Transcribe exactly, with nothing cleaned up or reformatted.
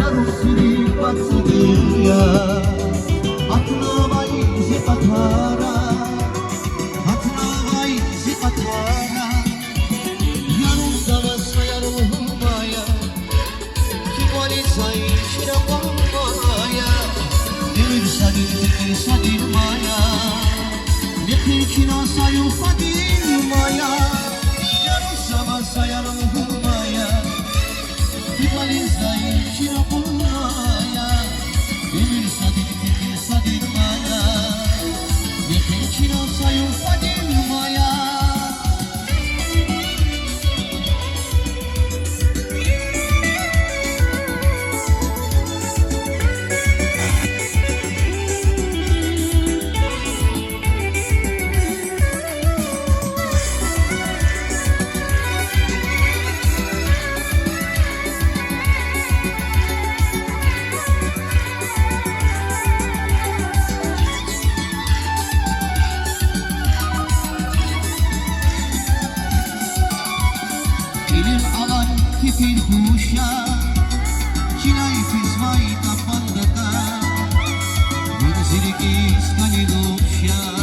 Яру сири пацӀи я, атанвай зи къатара, атанвай зи къатара. Яру зава са яру гьумая, кикъвализай чира къванмая, уьмуьр садин, фикир садин мая, михьи чина са юфадин мая. Яру зава са яру гьумая, кикъвализай чира къванмая, уьмуьр садин, фикир садин мая, михьи чина са юфадин мая. Илим алай кепир хуш я, чилай физвай тапандатӀа, вун зи рикӀиз кӀани нукь я.